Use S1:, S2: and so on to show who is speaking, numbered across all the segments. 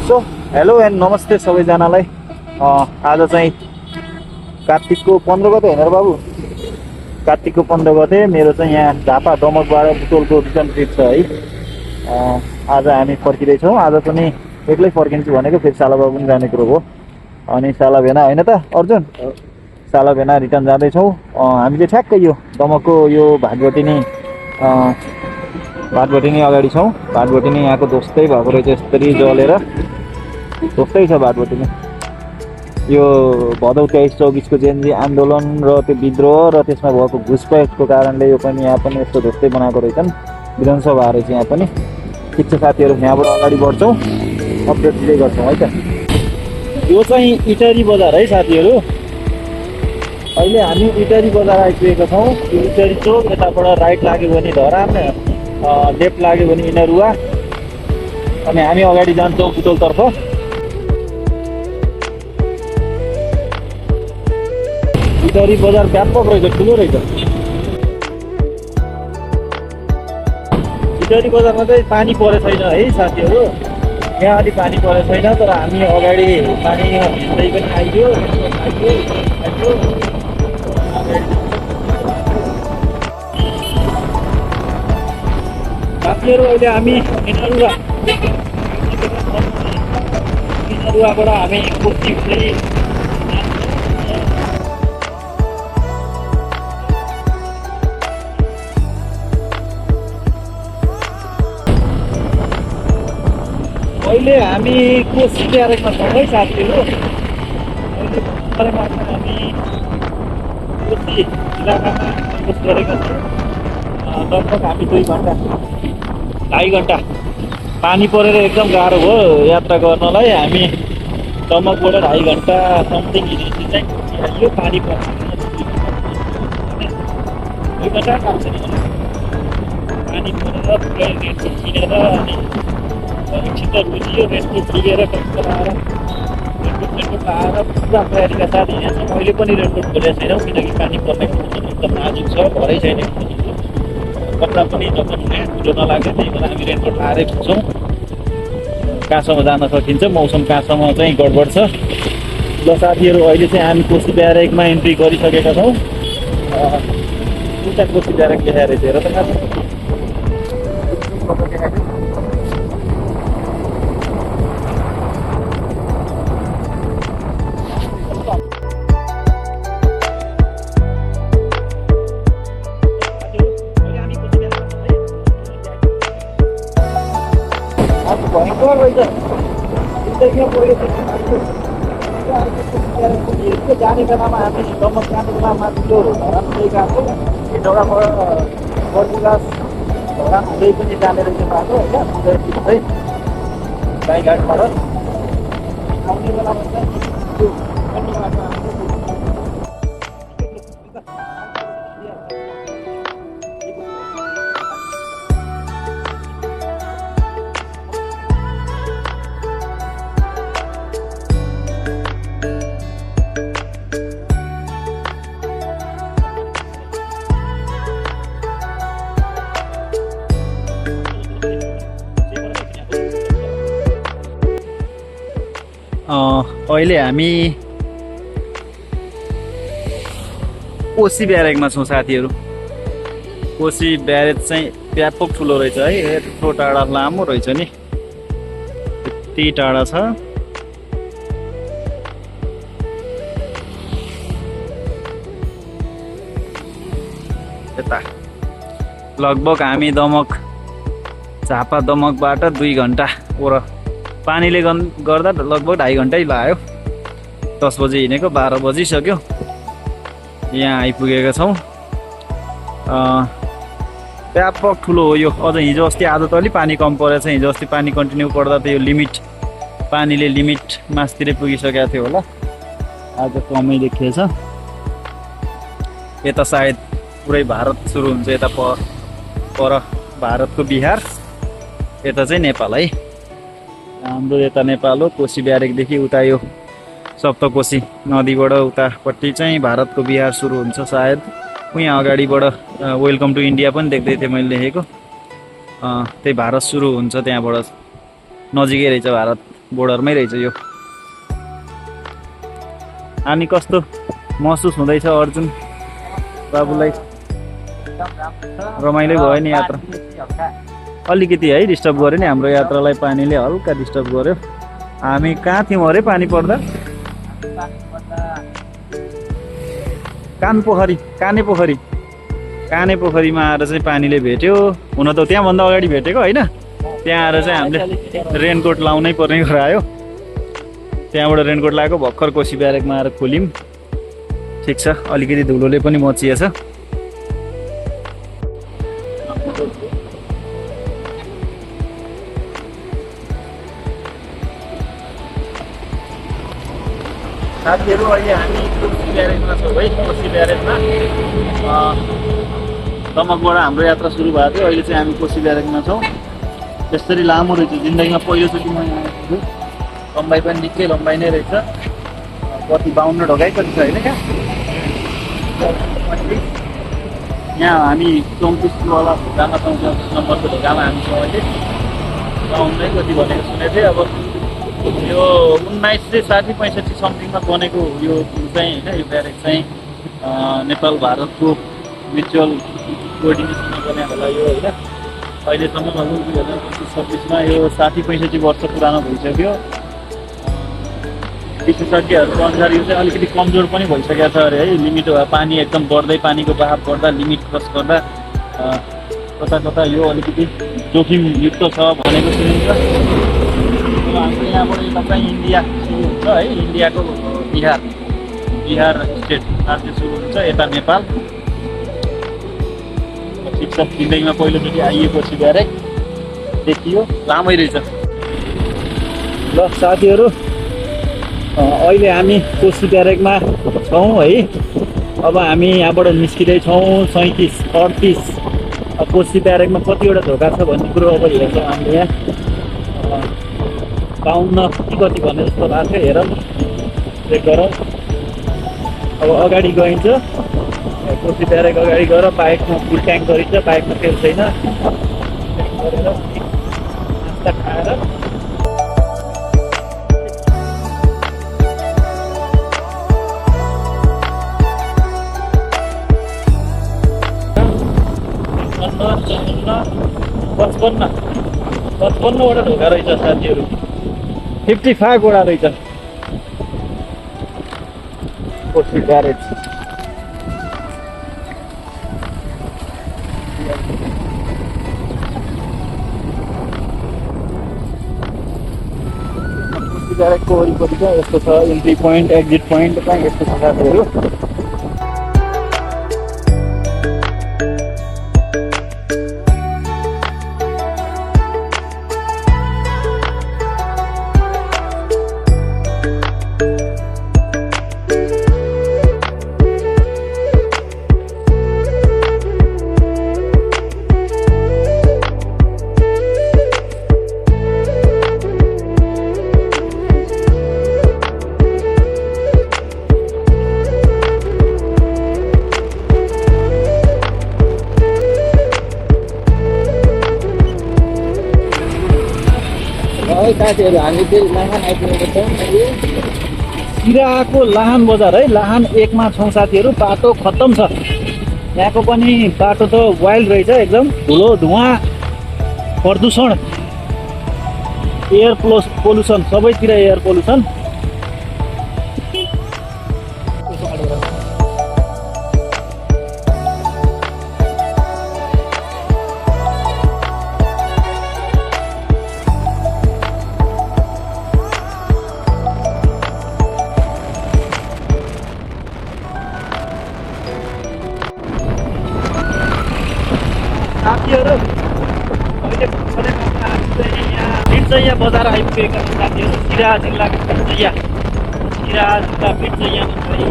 S1: So hello and नमस्ते सबैजनालाई। आज चाहिँ कार्तिकको 15 गते होइन र बाबु, कार्तिकको 15 गते मेरो चाहिँ यहाँ झापा दमकबाट बुटोलको रिटर्न ट्रिप छ है। आज हामी फर्किँदैछौँ। आज पनि एक्लै फर्किन्छु भनेको, फेरि साला बाबु पनि जाने कुरो हो। अनि साला भेना होइन त अर्जुन, साला भेना रिटर्न जाँदैछौँ। हामी चाहिँ ठ्याक्कै यो दमकको यो भाटभटिनी अगाडि छौँ। भाटभटिनी यहाँको ध्वस्तै भएको रहेछ, यसरी जलेर ध्वस्तै छ भाटभटिनी। यो भदौ 23-24को जेएनजी आन्दोलन र त्यो विद्रोह र त्यसमा भएको घुसपैठको कारणले यो पनि यहाँ पनि यस्तो ध्वस्तै बनाएको रहेछन्। विधानसभा रहेछ यहाँ पनि। ठिक छ साथीहरू, यहाँबाट अगाडि बढ्छौँ, अपडेट दिँदै गर्छौँ है त। यो चाहिँ इटरी बजार है साथीहरू। अहिले हामी इटरी बजार आइपुगेका छौँ। यो इटरी चोक, यताबाट राइट लाग्यो भने धरान, लेफ्ट लाग्यो भने इनरुवा, अनि हामी अगाडि जान्छौँ बुटोलतर्फ। इटरी बजार व्यापक रहेछ, ठुलो रहेछ। इटरी बजारमा चाहिँ पानी परेको छैन है साथीहरू, यहाँ अलि पानी परेको छैन, तर हामी अगाडि पानी भिज्दै पनि आइयो। साथीहरू अहिले हामी इनरुवाबाट हामी कोशी हुँदै अहिले हामी कोशी ब्यारेकमा छौँ है साथीहरू। अहिले हामी कोशी इलाकामा प्रवेश गरेका छौँ। लगभग हामी 2.5 घन्टा पानी परेर एकदम गाह्रो भयो यात्रा गर्नलाई। हामी दमकबाट 2.5 घन्टा समथिङ हिँडेपछि चाहिँ यो पानी पर्छ। 2 घन्टा लाग्छ नि पानी परेर पुरै रेनकोट किनेर, अनि एकछिन त बुझियो रेनकोट लिएर टक्कर आएर रेनकोट आएर पुरा तयारीका साथ हिँडेको छौँ। अहिले पनि रेनकोट खोलेको छैनौँ, किनकि पानी पर्ने मौसम एकदम नाजुक छ, भरै छैन। कपडा पनि नपर्ने, ठुलो नलाग्ने, त्यही भएर हामी रेनकोट लाएरै पुग्छौँ। कहाँसम्म जान सकिन्छ, मौसम कहाँसम्म चाहिँ गडबड छ। ल साथीहरू, अहिले चाहिँ हामी कोशी ब्यारेकमा इन्ट्री गरिसकेका छौँ। दुईवटा कोशी ब्यारेक देखाएर हेर त खास भयङ्कर रहेछ। जाने बेलामा हामी दमक जाने बेलामा ठुलो धरान हुँदै गएको, जग्गाबाट बर्दिवास धरान हुँदै पनि जाने रहेछ बाटो होइन। गाईघाटबाट आउने बेलामा चाहिँ त्यो अहिले हामी कोशी ब्यारेकमा छौँ साथीहरू। कोशी ब्यारेक चाहिँ व्यापक ठुलो रहेछ है, यत्रो टाढा लामो रहेछ नि, यति टाढा छ। यता लगभग हामी झापा दमकबाट 2 घन्टा ओर पानीले गर्दा लगभग 2.5 घन्टै लाग्यो। 10 बजे हिँडेको 12 बजिसक्यो, यहाँ आइपुगेका छौँ। व्यापक ठुलो हो यो। अझ हिजो अस्ति आज त अलिक पानी कम परेछ, हिजो अस्ति पानी कन्टिन्यू पर्दा त यो पानीले लिमिट मासतिरै पुगिसकेको थियो होला, आज कमै देखिएछ। यता सायद पुरै भारत सुरु हुन्छ, यता पर भारतको बिहार, यता चाहिँ नेपाल है। हाम्रो यता नेपाल हो। कोशी ब्यारेकदेखि उता यो सप्तकोशी नदीबाट उतापट्टि चाहिँ भारतको बिहार सुरु हुन्छ सायद। यहाँ अगाडिबाट वेलकम टु इन्डिया पनि देख्दै थिएँ मैले लेखेको। त्यही भारत सुरु हुन्छ त्यहाँबाट, नजिकै रहेछ भारत। बोर्डरमै रहेछ यो। अनि कस्तो महसुस हुँदैछ अर्जुन बाबुलाई? रमाइलो भयो नि यात्रा? अलिकति है डिस्टर्ब गर्यो नि हाम्रो यात्रालाई, पानीले हल्का डिस्टर्ब गर्यो। हामी कहाँ थियौँ अरे पानी पर्दा? काने पोखरीमा आएर चाहिँ पानीले भेट्यो। हुन त त्यहाँभन्दा अगाडि भेटेको होइन, त्यहाँ आएर चाहिँ हामीले रेनकोट लाउनै पर्ने गरायो। त्यहाँबाट रेनकोट लगाएको, भर्खर कोसी ब्यारेकमा आएर खोल्यौँ। ठिक छ, अलिकति धुलोले पनि मचिएछ। साथीहरू अहिले हामी कोसी ब्यारेकमा छौँ है। कोसी ब्यारेकमा दमकबाट हाम्रो यात्रा सुरु भएको थियो, अहिले चाहिँ हामी कोसी ब्यारेकमा छौँ। त्यसरी लामो रहेछ, जिन्दगीमा पहिलोचोटि म यहाँ आएको छु। लम्बाइ पनि निकै लम्बाइ नै रहेछ, कति 52 ढोकाइ कति छ होइन क्या। यहाँ हामी 34 वाला ढोकामा छौँ, 34 नम्बरको ढोकामा हामी छौँ अहिले। 52 कति भनेको सुनेको थिएँ। अब यो 1960-65 समथिङमा बनेको यो चाहिँ होइन, यो ब्यारेक चाहिँ नेपाल भारतको म्युचुअल कोअर्डिनेसनमा बनेको होला यो होइन। अहिलेसम्म 2025-26मा यो 60-65 वर्ष पुरानो भइसक्यो। विशेषज्ञहरूको अनुसार यो चाहिँ अलिकति कमजोर पनि भइसकेको छ अरे है। लिमिट पानी एकदम बढ्दै, पानीको बहाव बढ्दा, लिमिट क्रस गर्दा कता कता यो अलिकति जोखिमयुक्त छ भनेको सुनिन्छ। हाम्रो यहाँबाट यता चाहिँ इन्डिया सुरु हुन्छ है, इन्डियाको बिहार स्टेट राज्य सुरु हुन्छ, यता नेपाल। ठिक छ, जिन्दगीमा पहिलोचोटि आइएपछि ब्यारेक देखियो, लामै रहेछ। ल साथीहरू, अहिले हामी कोसी ब्यारेकमा छौँ है। अब हामी यहाँबाट निस्किँदैछौँ 37-38। कोसी ब्यारेकमा कतिवटा ढोका छ भन्ने कुरो अब हेर्छौँ हामीले। यहाँ 52 कति भन्ने जस्तो लाग्छ, हेरौँ चेक गरौँ। अब अगाडि गइन्छ, कोसी ब्यारेक अगाडि गएर बाइकमा फुल ट्याङ्क गरिन्छ, बाइकमा तेल छैन। गरेर नास्ता खाएर पचपन्नवटा ढोका रहेछ साथीहरू, 55 वटा रहेछ कोसी ब्यारेक। कोसी ब्यारेकको वरिपरि चाहिँ यस्तो छ, इन्ट्री पोइन्ट एक्जिट पोइन्ट चाहिँ यस्तो छ साथीहरू। साथीहरू हामी चाहिँ लाहान आइपुगेको छौँ। सिराहाको लाहान बजार है, लाहान 1 मा छौँ साथीहरू। बाटो खत्तम छ, यहाँको पनि बाटो त वाइल्ड रहेछ एकदम। धुलो धुवाँ प्रदूषण, एयर पोल्युसन, सबैतिर एयर पोल्युसन। साथीहरू अहिले भर्खरै मिर्चैया बजार आइपुगेका छौँ साथीहरू। सिराहा जिल्लाको मिर्चैया, सिराहा जिल्ला मिर्चैयामा चाहिँ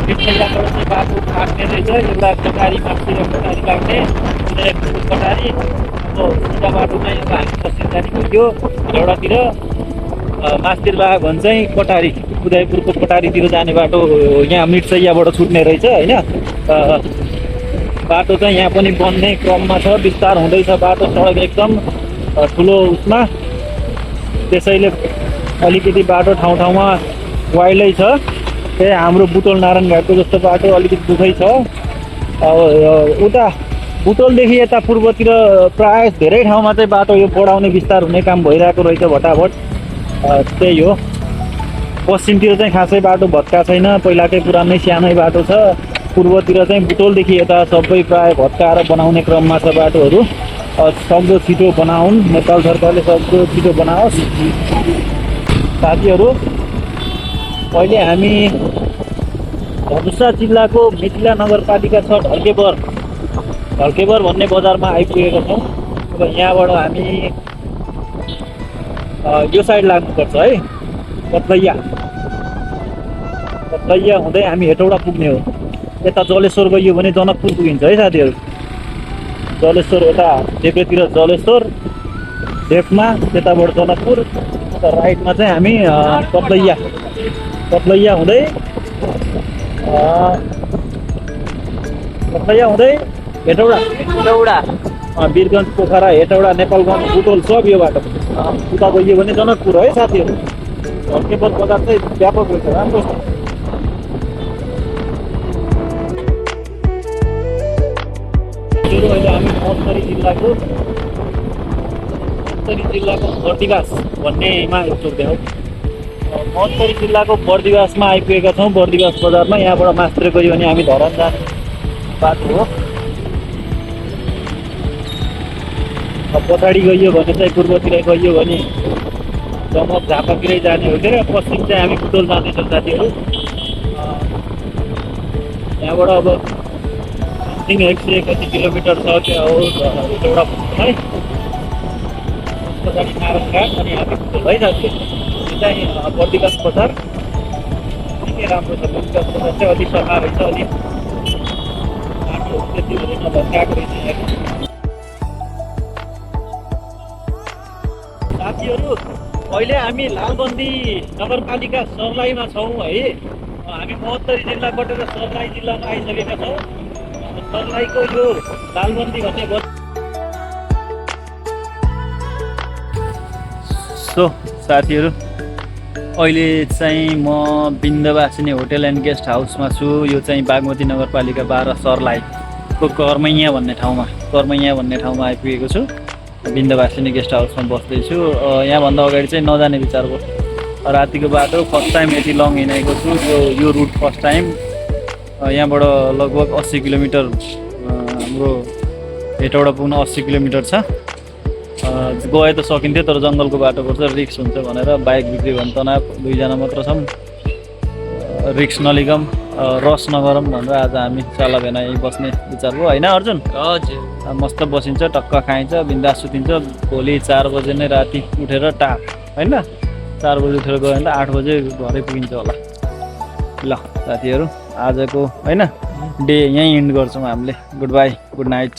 S1: मिर्चैयाबाट चाहिँ बाटो काट्ने रहेछ। एउटा कटारी माथितिर कटारी लाग्ने, उदयपुरको कटारी। अब सिधा बाटो चाहिँ अब हामी दक्षिण जाने पुग्यो। एउटातिर मास्तिरबाह भन्छ चाहिँ कटारी, उदयपुरको कटारीतिर जाने बाटो यहाँ मिर्चैयाबाट छुट्ने रहेछ होइन। बाटो चाहिँ यहाँ पनि बन्ने क्रममा छ, विस्तार हुँदैछ बाटो, सडक एकदम ठुलो उसमा, त्यसैले अलिकति बाटो ठाउँमा वाइल्डै छ। त्यही हाम्रो बुटोल नारायण घाटको जस्तो बाटो अलिकति दुःखै छ। अब उता बुटोलदेखि यता पूर्वतिर प्राय धेरै ठाउँमा चाहिँ बाटो यो बढाउने विस्तार हुने काम भइरहेको रहेछ भटाभट। त्यही हो। पश्चिमतिर चाहिँ खासै बाटो भत्का छैन, पहिलाकै पुरानै सानै बाटो छ। पूर्वतिर चाहिँ बुटोलदेखि यता सबै प्राय भत्काएर बनाउने क्रममा छ बाटोहरू। सक्दो छिटो बनाउन्, नेपाल सरकारले सक्दो छिटो बनाओस्। साथीहरू, अहिले हामी धनुषा जिल्लाको मिथिला नगरपालिका छ ढल्केबर भन्ने बजारमा आइपुगेका छौँ। अब यहाँबाट हामी यो साइड लाग्नुपर्छ है, कत्लैया हुँदै हामी हेटौडा पुग्ने हो। यता जलेश्वर गइयो भने जनकपुर पुगिन्छ है साथीहरू। जलेश्वर यता देब्रेतिर जलेश्वर, लेफ्टमा त्यताबाट जनकपुर, यता राइटमा चाहिँ हामी कत्लैया हुँदै हेटौडा, वीरगञ्ज, पोखरा, हेटौडा, नेपालगञ्ज, बुटोल सब यो बाटो। उता गइयो भने जनकपुर है साथीहरू। ढल्केबर बजार चाहिँ व्यापक रहेछ, राम्रो छ। अहिले हामी महोत्तरी जिल्लाको बर्दिवास भन्नेमा आइपुग्दैछौँ। महोत्तरी जिल्लाको बर्दिवासमा आइपुगेका छौँ। बर्दिवास बजारमा यहाँबाट मास्टर गयो भने हामी धरान जाने बाटो हो। पछाडि गइयो भने चाहिँ पूर्वतिर गइयो भने जमक झापातिरै जाने हो क्या। पश्चिम चाहिँ हामी बुटोल जाँदैछौँ साथीहरू। यहाँबाट अब 100 कति किलोमिटर छ क्या हो हेटौडा पुग्छ है। पछाडि नारायण घाट अनि हामी बुटोल है साथीहरू। यो चाहिँ बर्दिवास बजार निकै राम्रो छ। बर्दिवास बजार चाहिँ अलिक सफा रहेछ, अलिक बाटोहरू त्यति धेरै नभत्काएको रहेछ यहाँको। साथीहरू, अहिले हामी लालबन्दी नगरपालिका सर्लाहीमा छौँ है। हामी महोत्तरी जिल्ला बटेर सर्लाही जिल्लामा आइसकेका छौँ। सर्लाहीको यो लालबन्दी भन्ने साथीहरू, अहिले चाहिँ म बिन्दवासिनी होटेल एन्ड गेस्ट हाउसमा छु। यो चाहिँ बागमती नगरपालिका 12 सर्लाहीको करमैया भन्ने ठाउँमा आइपुगेको छु। बिन्दवासिनी गेस्ट हाउसमा बस्दैछु। यहाँभन्दा अगाडि चाहिँ नजाने विचार भयो। रातिको बाटो फर्स्ट टाइम यति लङ हिँडेको छु। यो रुट फर्स्ट टाइम। यहाँबाट लगभग 80 किलोमिटर, हाम्रो हेटौडा पुग्न 80 किलोमिटर छ। गए त सकिन्थ्यो, तर जङ्गलको बाटो पर्छ, रिक्स हुन्छ भनेर बाइक बिग्रियो भने तनाव, 2 जना मात्र छौँ, रिक्स नलिगम, रस नगरौँ भनेर आज हामी चाला भेना यहीँ बस्ने विचार भयो होइन अर्जुन? हजुर। मस्त बसिन्छ, टक्क खाइन्छ, बिन्दास सुतिन्छ। भोलि 4 बजे नै राति उठेर टाप होइन, 4 बजे उठेर गयो भने त 8 बजे घरै पुगिन्छ होला। ल साथीहरू, आजको होइन डे यहीँ इन्ड गर्छौँ हामीले। Good by, good night.